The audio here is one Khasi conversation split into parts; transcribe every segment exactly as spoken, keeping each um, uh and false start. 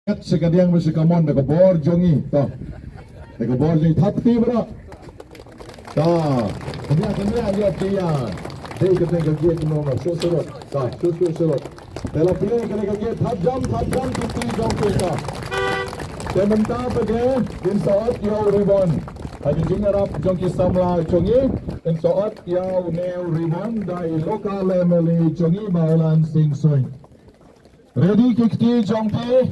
Kat sa ka diang ba sa ka mon da ka bor jong i. To. Da ka bor jong i, thap kti baroh. To. Kyndiah, kyndiah, ïa kyndiah. Dei ka dei ka gate, no, no, shu surut. To, shu, shu surut. Te la plie kane ka gate, thap jam, thap jam, ki kti jong ki, to. Te mynta pat de, kin sa ot ïa u ribbon. Ha ka jingïarap jong ki samla jong i, kin sa ot ïa une u ribbon da i local M L A jong i, Bah Ulan Singh Suin. Ready ki kti jong phi?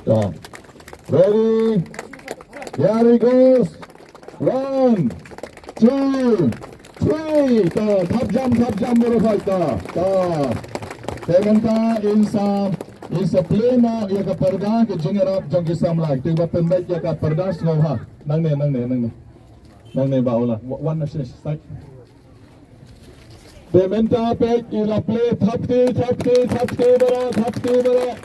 To. Ready? Here he goes. One, two, three. To, thap jam, thap jam, baroh, to. To. Te mynta in sa, in sa plie noh ïa ka parda, ka jingïarap jong ki samla. Te ba pynbeit ïa ka parda sngewbha. Nangne, nangne, nangne. Nangne, Bah Ulan. Wa-, wan na sini, side. Te mynta pat i la plie, thap kti, thap kti, thap kti baroh, thap kti baroh.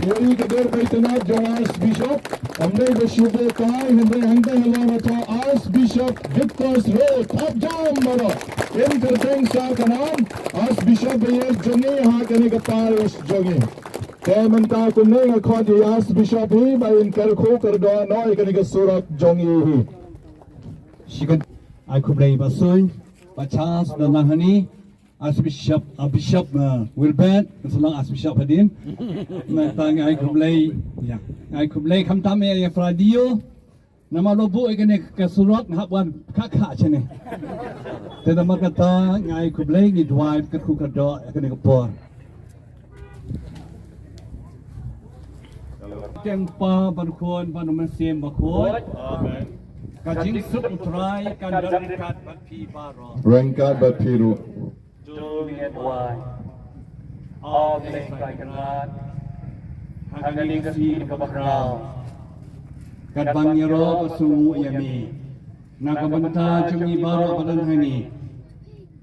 Ïa i ka dor ba itynnad jong Archbishop. Ym dei ba shu buh kai, hynrei hangta halor ba thoh Archbishop Victor's Road, thap jam baroh. Im kyrteng sa ka nam Archbishop ba ïeit jong i ha kane ka parish jong i. Te mynta kumne nga khot ïa i Archbishop hi ba in kyrkhu kyrdoh noh ïa kane ka surok jong i hi. Shi kynta ai khublei Bah Suin, Bah Charles, ba nang hangne, Archbishop, ah, Bishop, ah, Wilbert, sa long Archbishop hadien. Mynta nga ai khublei, ïa, nga ai khublei khamtam ïa, ïa Fradio. Namar ba buh ïa kane ka surok nga hap wan kha kha shane. Te namar kata nga ai khublei, ngi duwai kyrkhu kyrdoh ïa kane ka por. Kyrteng Kpa bad Khun bad U Mynsiem Bakhuid. Amen. Ka jingsuk U Trai kan don ryngkat bad phi baroh. Ryngkat bad phi ruh. To ngin duwai. A U Blei Trai Kynrad, ha kane ka sngi kaba khraw, katba ngi ïaroh bad sngewnguh ïa me na ka bynta jong ngi baroh ba don hangne.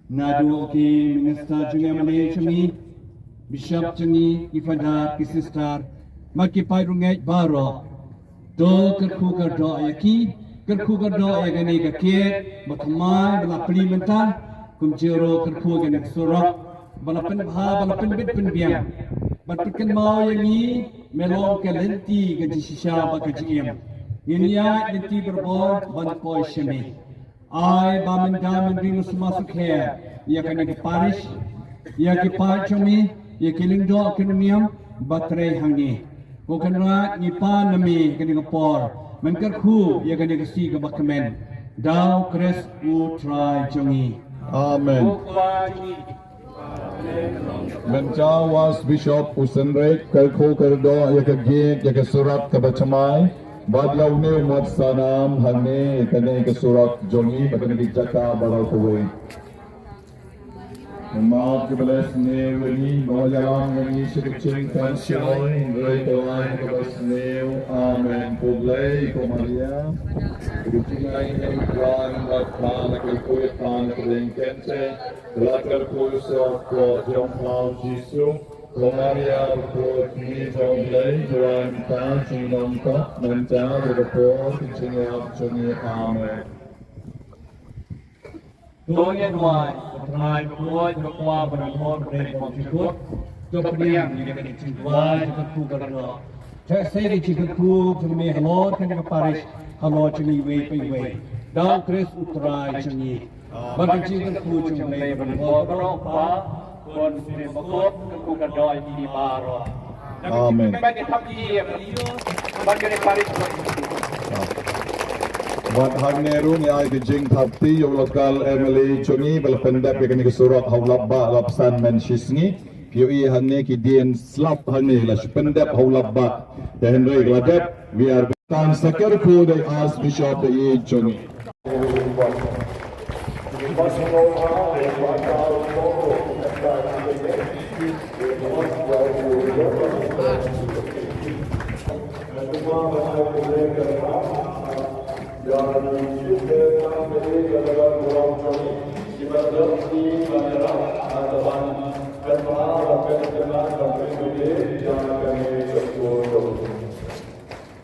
Naduh ki minister jong ngi, M L A jong ngi, bishop jong ngi, ki father, ki sister, bad ki paid rangeit baroh. To kyrkhu kyrdoh ïa ki, kyrkhu kyrdoh ïa kane ka gate ba thymmai ba la plie mynta, kumjuh ruh kyrkhu ïa kane ka surok ba la pynbha, ba la pynbit pynbiang. Bad pynkynmaw ïa ngi, me long ka lynti ka jingshisha bad ka jingim. Ngin ïaid lynti barabor ban poi sha me. Ai ba mynta mynta ngi sumar sukher ïa kane ka parish, ïa ki paid jong me, ïa ki lyngdoh ki nongniam ba trei hangne. Ko Kynrad, ngi pan na me kane ka por, men kyrkhu ïa kane ka sngi kaba kmen. Da U Khrist U Trai jong ngi. Amen. Mynta u Archbishop u synreit kyrkhu kyrdoh ïa ka gate, ïa ka surok kaba thymmai. Bad la une u mat sanam hangne ïa kane ka surok jong ngi bad kane ka jaka baroh kawei. Namar kaba la sniew ïa ngi, ba la ïalam ïa ngi sha ka jingpynshoi, hynrei ka long kaba sniew. Amen. Khublei ko Maria. Khublei ko Maria, bad ka la kyrkhu ïa ka na ka ring kynthei. La kyrkhu ïa u soh jong u Jisu. Ko Maria, bakhuid, kmie jong u Blei, duwai ïa ngi kita ki nongkynnoh, mynta bad ha ka por ka jingïap jong ngi. Amen. To ngin duwai. Ko Trai bakhuid, ko Kpa badonbor, ko Blei bymjukut, to pdiang ïa kane ka jingduwai, ka jingkyrkhu kyrdoh. Theh sei ka jingkyrkhu jong me halor kane ka parish, halor jong ngi iwei pa iwei. Da U Khrist U Trai jong ngi. Bad ka jingkyrkhu jong U Blei badonbor baroh, Kpa, Khun, Mynsiem Bakhuid, kyrkhu kyrdoh ïa ngi baroh. Amen. Bad hangne ruh ngi ai ka jingthap kti ïa u local M L A jong ngi ba la pyndep ïa kane ka surok ha u lap ba, lap san mynshisngi. Phi ïohi hangne ki dien slap hangne la shu pyndep ha u lap ba. Te hynrei la dep, we are Kan sa kyrkhu da u Archbishop da u jong ngi.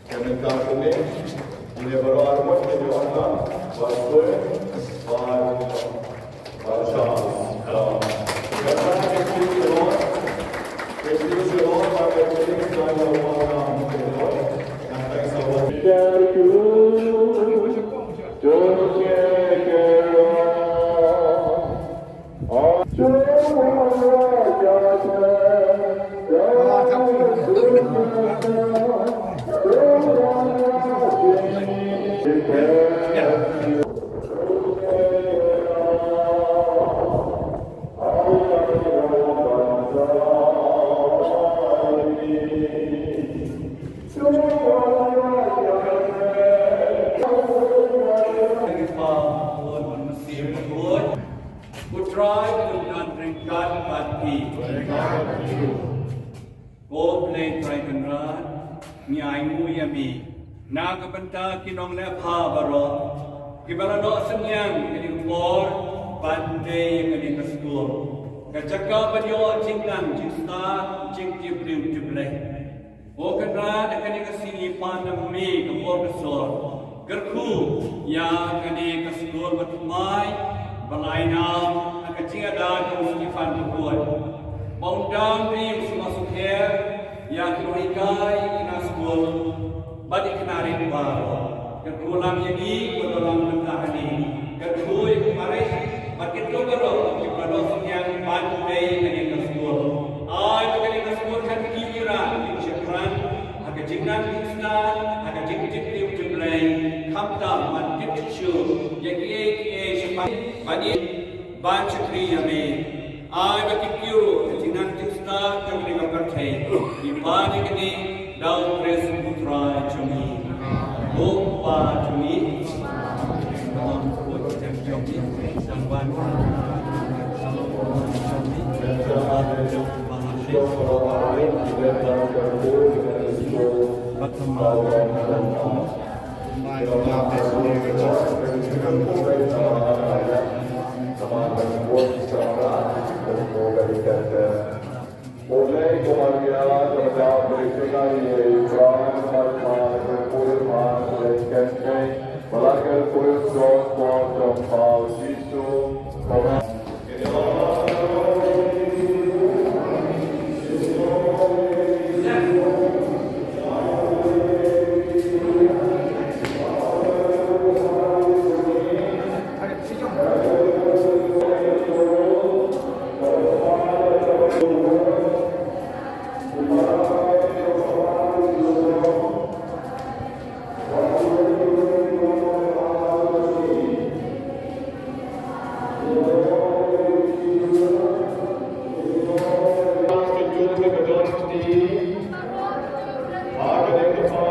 Kane ka kane, ine baroh arngut kane wan ka, ba soi, ba, ba sa, ah, U Trai un don ryngkat bad phi. Ko Blei Trai Kynrad, ngi ainguh ïa me na ka bynta ki nonglehbha baroh kiba la noh synñiang ïa kane ka por ban tei ïa kane ka skul, ka jaka ban ïoh jingnang jingstad jingtip briew tip Blei. Ko Kynrad, ha kane ka sngi ngi pan na me ka bor ka sor, kyrkhu ïa kane ka skul bathymmai ba la ïainam ha ka jingada jong u Stephen Bakhuid, ba un dang ri sngewsukher ïa ki nonghikai, ïa ki nongskul bad ïa ki nongrit baroh. Kyrkhu lang ïa ngi kiba don lang mynta hangne. Kyrkhu ïa ki parish bad kito baroh kiba la noh synñiang ban tei ïa kane ka skul. Ai ba kane ka skul kan ïa ki ïa ki shakri ha ka jingnang jingstad, ha ka jingtip briew tip Blei, khamtam ban tip shisha ïa kiei kiei shaphang ban ïa ban shakri ïa me. Ai ba kito ruh ka jingnang jingstad jong kane ka pyrthei ki pan ïa kane da u Khrist u Trai jong ngi. Ko Kpa jong ngi,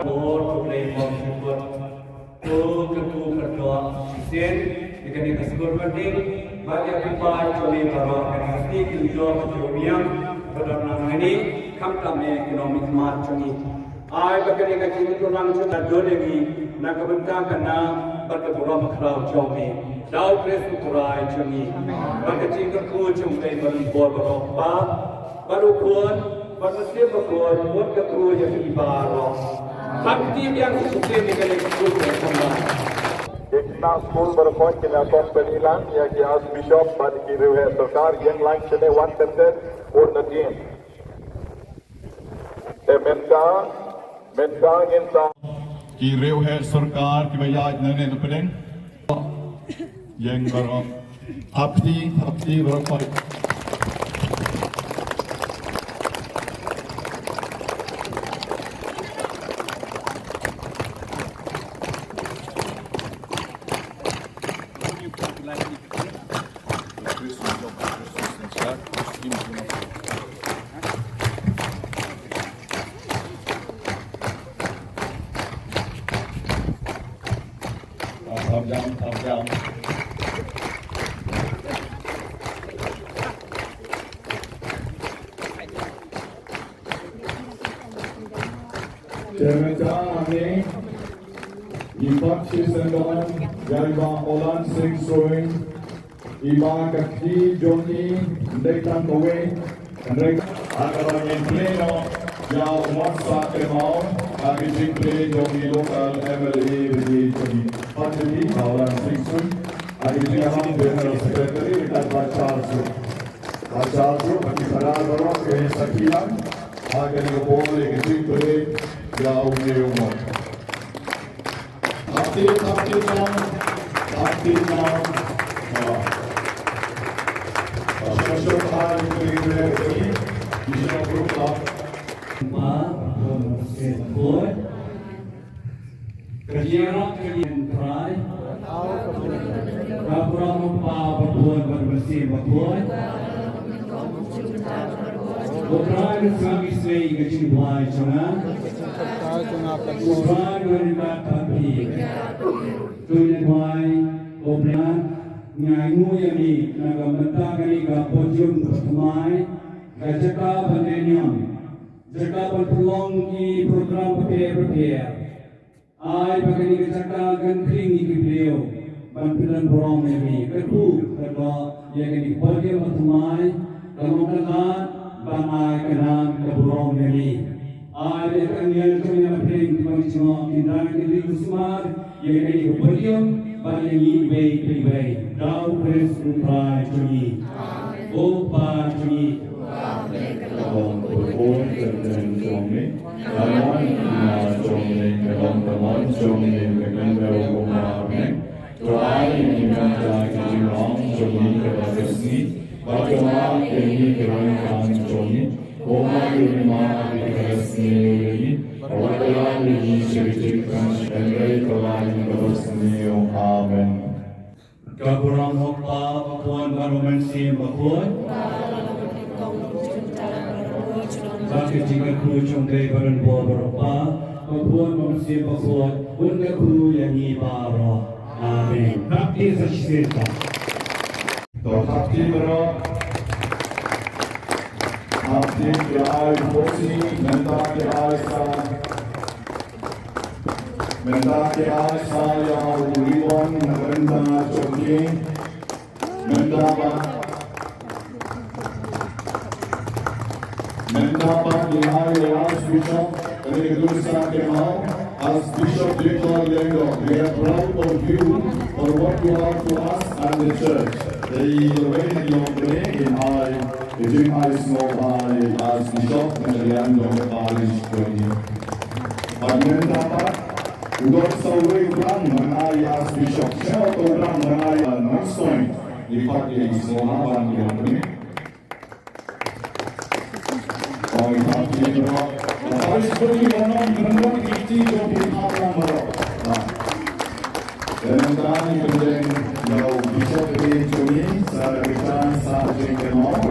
Lord, to play for you, but to, to, to, to, to, shisien ïa kane ka skul mating bad ïa ki paid jong me baroh, kane ka sngi ki lyngngoh ki jong me ba don lang hangne, khamtam ïa ki nongmihkhmat jong me. Ai ba kane ka jingïathuhlang jong me don ïa ngi na ka bynta ka nam bad ka burom khraw jong me da u Khrist u Trai jong ngi. Bad ka jingkyrkhu jong u Blei ba donbor baroh, Kpa bad u Khun bad u Mynsiem Bakhuid, bad ka kyrkhu ïa phi baroh. Ngi kti biang shisien ïa kane ka skul ka Kynrad. Ki khynnah skul baroh ki la accompany lang ïa ki Archbishop bad ki riewheh sorkar, ïeng lang shane, wan teng teng, bun na dien. Te mynta, mynta ngin sa. Ki riewheh sorkar kiba ïaid nangne na pdeng. Ïeng baroh. Ap kti, ap kti baroh pat. Thap jam, thap jam. Te mynta hangne ngi pat shisien don ïa i Bah Olan Singh Suin, i Bah ka kti jong i, ym dei tang kawei, hynrei ha kaba ngin plie noh ïa u Matsah Kynmaw, ha ka jingplie jong i local M L A ba ïeit jong ngi. Pat sha i Bah Olan Singh Suin, ha ka jingïalam General Secretary, ryngkat bad Charles Ruh. Bad Charles Ruh, bad ki phadar baroh kiba ïasakhi lang ha kane ka por ïa ka jingplie ïa une u mot. Hapti, hapti, hapti, hapti. Bishop High Ministry Committee, Bishop Rupa. Pa, Bishop High. Ka jingïarap ka jingïarap Trai. Ka burom u Kpa, bad u Khun, bad u Mynsiem Bakhuid. Ko Trai, ngi sngap isynei ïa ka jingduwai jong nga. Ko Trai, ngi ryngkat bad phi. To ngin duwai, ko Blei, ngi ainguh ïa me, na ka bynta kane ka podium bathymmai, ka jaka ban leh niam, jaka ban pynlong ki program bapher bapher. Ai ba kane ka jaka kan khring ïa ki briew ban pyndonburom ïa me. Kyrkhu, kyrdoh ïa kane ka podium bathymmai, ka long ka lad ban ai ka nam ka burom ïa me. Ai ba ïa ka angel jong me na pdeng ki nongïalam jong me kin dang kin ring sumar ïa kane ka podium bad ïa ngi iwei pa iwei. Da u Khrist u Trai jong ngi. Ko Pa jong ngi. Ka long ka bor ka kyrteng jong me. Ka long ka hima jong me. Ka long ka mon jong me. Ka long ka bor. To ai ïa ngi mynta ka jinglong jong ngi kaba ka sngi. Bad to map ïa ngi ki ryngkang jong ngi. Kumba ngi map ïa ki ba sniew ïa ngi. Wat la ïa ngi sha ka jingpang, hynrei to ai ïa ngi kaba sniew. Amen. Ka burom u Kpa, u Khun bad u Mynsiem Bakhuid. Bad ka jingkyrkhu jong u Blei ba donbor baroh, u Kpa, u Khun bad u Mynsiem Bakhuid, un kyrkhu ïa ngi baroh. Amen. Baptis sa shisien. To thap kti baroh. Thap kti ki ai phuhsi, mynta ki ai sa. Mynta ki ai sa ïa u ribbon na ka bynta jong ki. Mynta pat, mynta pat ki ai ïa u Archbishop, kane ka dur sah kynmaw, Archbishop Victor Lyngdoh, we are proud of you for what you are to us and the church. Te i lawei na ki longkmie in ai Ka jingai sngewbha ïa u Archbishop na ka liang jong ka parish jong ngi. Bad mynta pat u don sa uwei u brang ban ai ïa u Archbishop. Sngewbha u brang ban ai ïa u Nongstoiñ. Ngi pat ïa ki sngewbha ban ïa u brang. Oi, pat ïa u brang. Parish jong ngi ban ong ban ong ki ti jong ki pat ïa u brang. Te mynta ngi pynjeng ïa u Bishop jong ngi sa da ka jingkynmaw.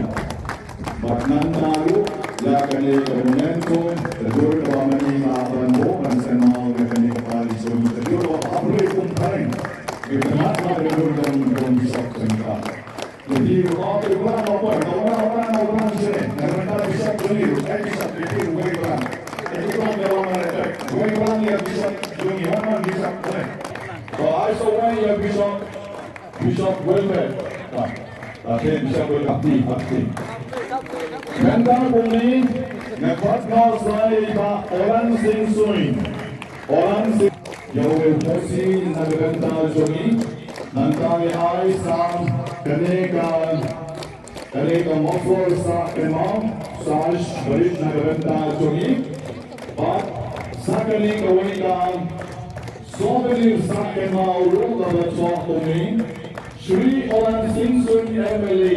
Bad nangta ruh ïa kane ka memento, ka dur kaba ma ngi la ban buh ban kynmaw ïa kane ka parish jong ngi, ka dur kaba hap ri kum phareng. Ngi kynmaw ïa ka dur jong u Bishop jong ngi. Lada ki ong te u brang, u brang, u brang, u brang, u brang, u brang, u brang, u brang, u brang, u brang, u brang, u brang, u brang ïa u Bishop jong ngi, wan wan Bishop, wan. To ai sa wan ïa u Bishop, Bishop Wilfred. Ah, ah, Bishop Wilfred, ah, ah. Mynta kumne, nga kwah kynmaw sa ïa i Bah Olan Singh Suin. Olan Singh, ïa u phuhsi na ka bynta jong ngi, nangta ngi ai sa kane ka, kane ka muffler sah kynmaw, sash barit na ka bynta jong ngi. Bad sa kane kawei ka souvenir sah kynmaw ruh kaba thoh kumne. Shri Olan Singh Suin M L A,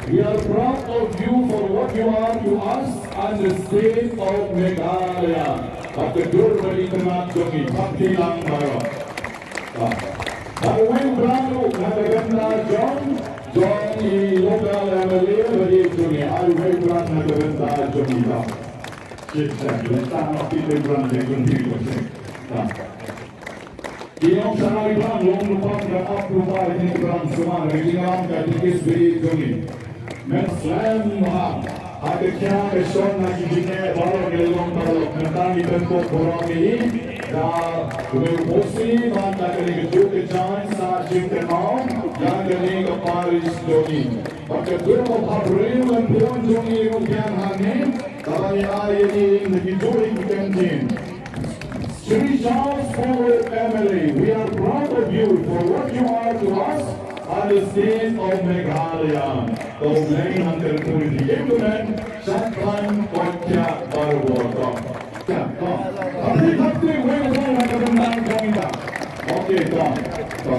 we are proud of you for what you are to us and the state of Meghalaya. Bad ka dur ba itynnad jong ngi, bad ki lang baroh. Bad uwei u brang ruh na ka bynta jong, jong i local M L A ba ïeit jong ngi, ai uwei u brang na ka bynta jong i. Ki ong shano i brang long ruh pang ka ap ruh pang i brang sumar ka jingam ka dikis bri jong i. Men slem ha. Ha ka khia ka shon na ki jingeh baroh ngi long baroh. Mynta ngi pynkup baroh ngi da kawei u phuhsi bad da kane ka juk ka jaiñ sa jingkynmaw ïa kane ka parish jong i. Bad ka dur ba hap briew lem bun jong i ruh biang hangne kaba ngi ai ïa i na ki dur ki kyntien. Shri Charles Polo M L A, we are proud of you for what you are to us and the state of Meghalaya. To neng nang terpuri di dokumen, shat kan koit kya baru botol. Kya, to. Tapi, tapi, wei, wei, wei, wei, wei, wei, wei, wei. Okay, to, to.